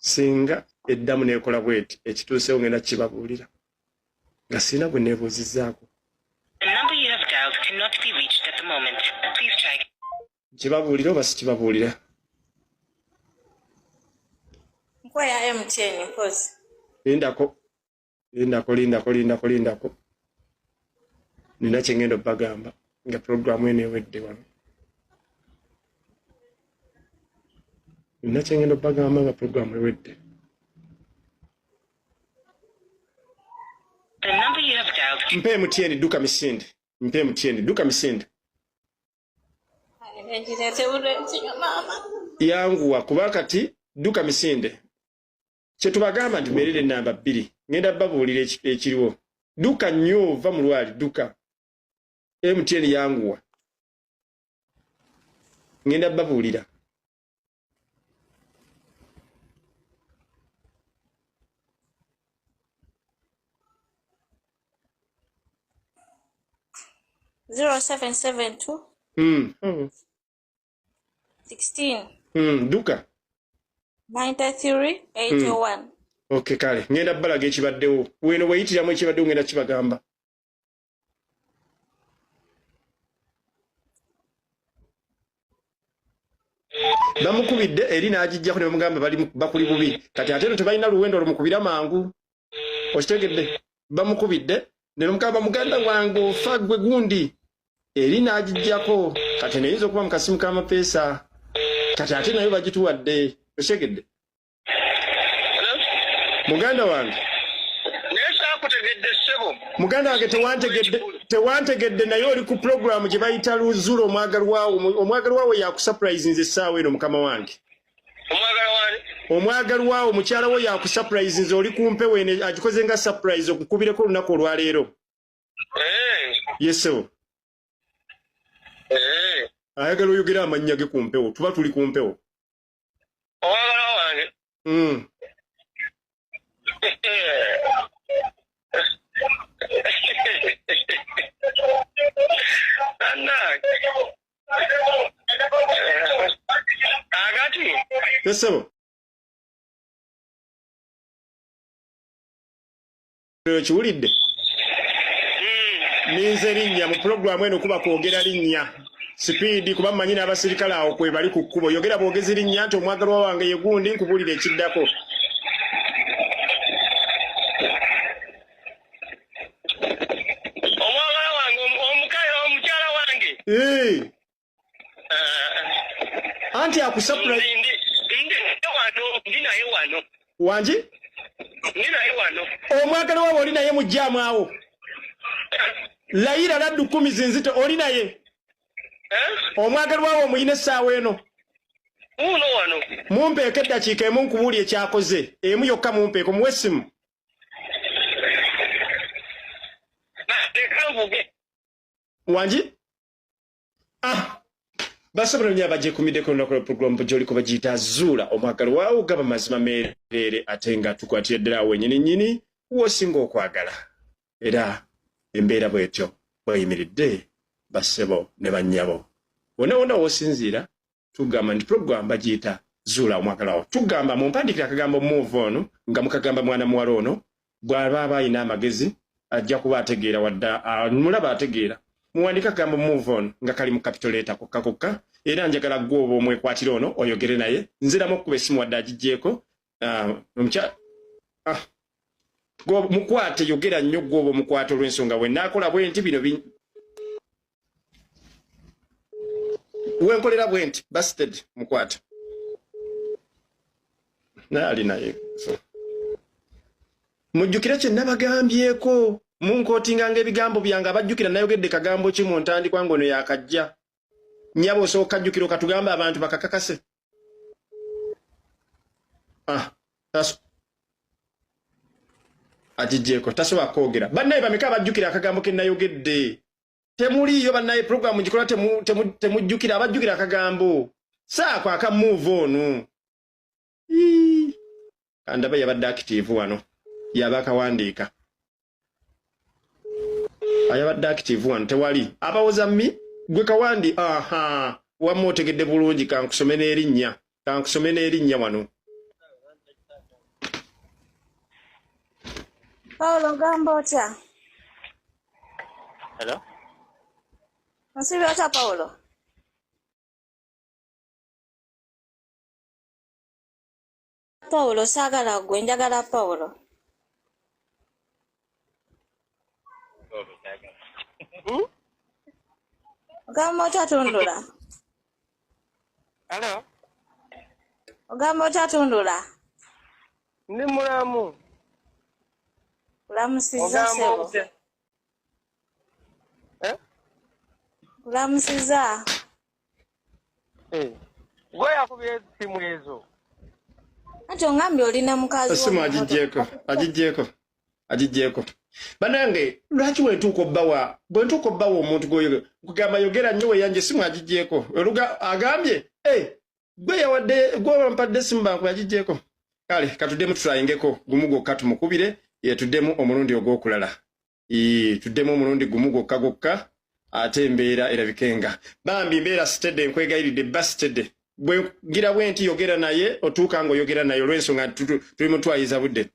Singa eddamu nekola bweti ekituusewo ngenda kibabuulira nga sirina gwe neebuuzizzaako. Nkibabuulira oba sikibabuulira? Nkuwa ya MTN mpozi. Lindako, lindako, lindako, lindako, lindako. Nina kye ngenda obbagamba nga pulogulaamu eno ewedde wano. Nina kye ngenda obbagamba nga pulogulaamu ewedde. Mpe MTN dduka misinde. Mpe MTN dduka misinde. Yanguwa kuba kati dduka misinde. Kyetubagamba nti mbeerera ennamba bbiri ngenda babuulira ekiriwo. Dduka nnyo va mu lwali dduka. MTN yanguwa. Ngenda babuulira. 0772 16 Duka 93 81. Okay, kale ngenda balaga ekibaddewo weno weyitiramu ekibaddewo ngenda kibagamba. Bamukubidde eri n'agijjako ne bamugamba bali bakuli bubi kati ate eno tebalina luwendo olumukubira mangu okitegedde bamukubidde ne bamugamba muganda wange ofa gwe gundi eri n'agijjako kati neyinza okuba mu kasimu k'amapeesa kati ate nayo bagituwadde okitegedde. Muganda wange naye saakutegedde ssebo. Muganda wange tewantegedde, tewantegedde naye oli ku pulogulaamu gye bayita Luzula omwagalwawo. Omwagalwawo yakusapurayizinze essaawa eno mukama wange. Omwagalwawo mukyala wo yakusapurayizinze oli ku mpewo eno agikoze nga sapurayizi okukubireko olunaku olwaleero. Yesebo. Ayagala oyogere amannya ge ku mpewo tuba tuli ku mpewo. Omwagalwa wange. Agati. Yesebo. Okiwulidde? Ninze linnya mu pulogulaamu eno kuba kwogera linnya sipiidi kuba mmanyi n'abasirikale awo kwe bali ku kkubo. Yogera bwogezi linnya nti omwagalwa wange ye gundi nkubuulira ekiddako. Omwagalwa wange omukyala wange. Anti akusapula. Ndi naye wano. Wangi? Ndi naye wano. Omwagalwa wawe oli naye mu jjaamu awo. Layira laddu 10 zinzite oli naye. Omwagalwa wawe omuyina essaawa eno. Wuuno wano. Mumpeeko eddakiika emu nkubuulire ekyakoze. Emu yokka mumpeeko muwe essimu. Leka nvuge. Wangi? Basobola nnyo abagyekumiddeko olunaku lwa pulogulaamu gy'oliko bagiyita Zuula omwagalwa wo gaba mazima meereere ate nga tukwatira ddala awo wennyini nnyini w'osinga okwagala. Era embeera bw'etyo bw'eyimiridde bassebo ne bannyabo. Wonna wonna w'osinziira tugamba nti pulogulaamu bagiyita Zuula omwagalwa wo. Tugamba mumpandiikire akagambo move on nga mukagamba mwana muwala ono bw'aba aba alina amagezi ajja kuba ategeera wadde mulaba ategeera. Muwandiike akagambo move on nga kali mu capital letter kokka kokka era njagala ggwe oba omwekwatira ono oyogere naye. Nziramu okukuba essimu wadde agiggyeeko. Mukwate yogera nnyo ggwe oba omukwate olw'ensonga bwe nnaakola bwe nti bino wenkolera bwe nti busted mukwate. Naye ali naye. So. Mujjukire kye nabagambyeko munkootinganga ebigambo byange abajjukira nayogedde kagambo ki mu ntandikwa ng'ono yakajja. Nnyabo osooka kajjukira okatugamba abantu bakakakase. Agiggyeko tasobola kwogera. Bannaye bameka abajjukira akagambo ke nayogedde? Temuliiyo bannaye pulogulaamu ngikola temujjukira abajjukira akagambo. Saako aka move on. Kandaba yabadde active wano yaba akawandiika ayabadde active wano tewali abawoza mi gwe kawandi. Aha, wamma otegedde bulungi, kankusome n'erinnya, kankusome n'erinnya wano. Paulo ogamba otya? Hello? Onsibye otya Paulo? Paulo saagala gwe njagala Paulo. Ogamba otya Tundula? Hello? Ogamba otya Tundula? Ndi mulamu. Kulamusizza Ogamba ssebo. otya? Eh? Kulamusizza. Eh. Gwe yakubye essimu ezo. Anti ongambye oli ne mukazi wo Essimu mu mmotoka. agiggyeko, agiggyeko, agiggyeko. Banange lwaki bwentuuka obbawa, bwentuuka obbawa omuntu gwoyo kugamba yogera nnyo weyanje essimu agiggyeko. Oluga agambye, eh, gwe yawadde gwe wampadde essimu banku agiggyeko. Kale katuddemu tutayingeko gumu gwokka tumukubire, ye tuddemu omulundi ogw'okulala. Ii, tuddemu omulundi gumu gwokka gwokka ate embeera erabikenga. Bambi mbeera sitedde nkwegayiridde bba sitedde. Bwe ngira bwe nti yogera naye otuuka ng'oyogera naye olw'ensonga nti tuli mutwayiza budde.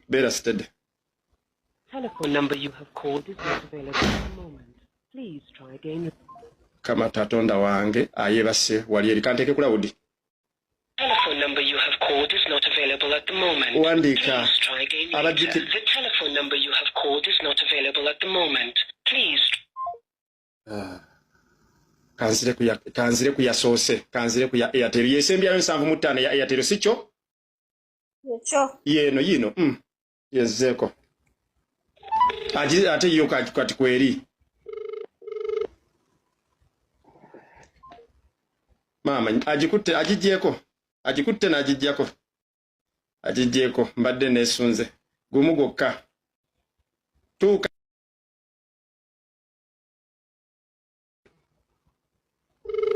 Beera sitedde. Telephone number you have called is not available at the moment. Please try again. Kama Katonda wange ayebase wali eri kanteeke ku lawudi. Telephone number you have called is not available at the moment. Wandiika Please try again later. abajjukira The telephone number you have called is not available at the moment. Please kanzire ku ya kanzire ku yasoose kanzire ku ya Airtel yesembyayo 75 ya Airtel si kyo Ekyo. yeeno yiino yezzeeko ate yo kati kweri maama agikutte agiggyeko agikutte n'agiggyako agiggyeko mbadde neesunze gumu gwokka tuuka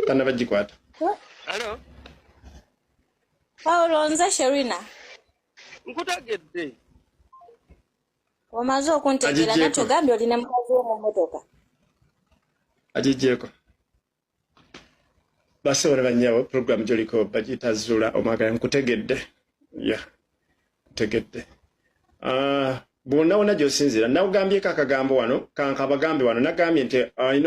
tannaba gikwata. Hello? Paulo nze Sherina. Nkutegedde. Omaze okuntegeera Agiggyeko. nati ogambye oli ne mukazi wo mu mmotoka. Agiggyeko. Basobola bannyabo program gy'oliko bagiyita Zuula Omwagala nkutegedde. Ya, nkutegedde. Ah, bwonna wonna gy'osinziira nakugambyeko akagambo wano kankabagambe wano nagambye nti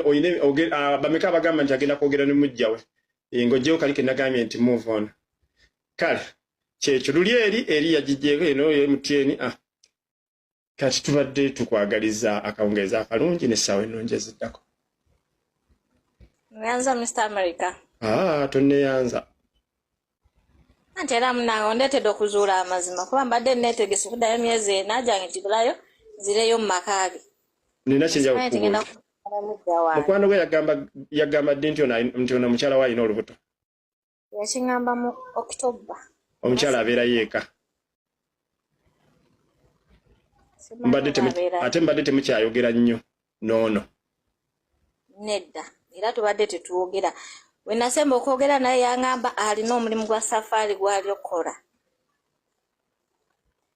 oyina bameka abagamba nti agenda kwogera ne muggya we. Ng'oggyewo kali ke nagambye nti move on. Kale kyekyo luli eri eri yagiggyeko eno MTN ah. Kati tubadde tukwagaliza akawungeezi akalungi n'essaawa ennungi eziddako. Nyanza Mr. America. Ah, tonneeyanza. Anti era munnange ondeetedde okuzuula amazima kuba mbadde neetegese okuddayo emyezi ena gyange gibulayo nzireyo mu maka ge. Nina kye njagala Simanyi nti ngenda okukubuuza. kufuna mudda wange. Mukwano gwe yagamba ddi nti ono mukyala we alina olubuto? Yakiŋŋamba mu October. Omukyala abeera yeeka. Simanyi Mbadde oba abeera ate mbadde temukyayogera nnyo n'ono. Nedda era tubadde tetwogera. We nasemba okwogera naye yaŋŋamba alina omulimu gwa safaari gw'ali okukola.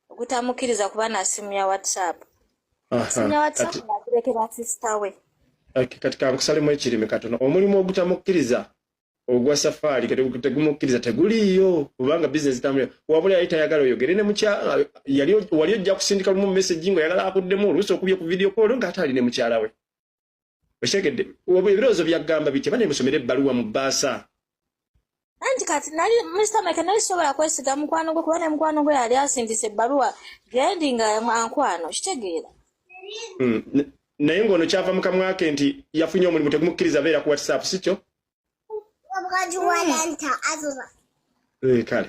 Ogutamukkiriza kuba na ssimu ya WhatsApp. Essimu ya WhatsApp yagirekera sisita we. Kati kankusalemu ekirimi katono. Omulimu ogutamukkiriza ogwa safaari tegumukkiriza teguliiyo kubanga bizinesi tambulira. Wabula yali tayagala oyogere ne mukyala yali wali ojja kusindika lumu message ng'oyagala akuddemu oluusi okubye ku video call ng'ate ali ne mukyala we. Okitegedde? Oba ebirowoozo byagamba bitya bane musomere ebbaluwa mu bbaasa. Anti kati nali Mr. Mike nali sobola kwesiga mukwano gwe kuba ne mukwano gwe yali asindise ebbaluwa gyendi nga ankwano kitegeera. Naye ng'ono kyava mu kamwa ke nti yafunye omulimu tegumukkiriza beera ku WhatsApp si kyo? Kale.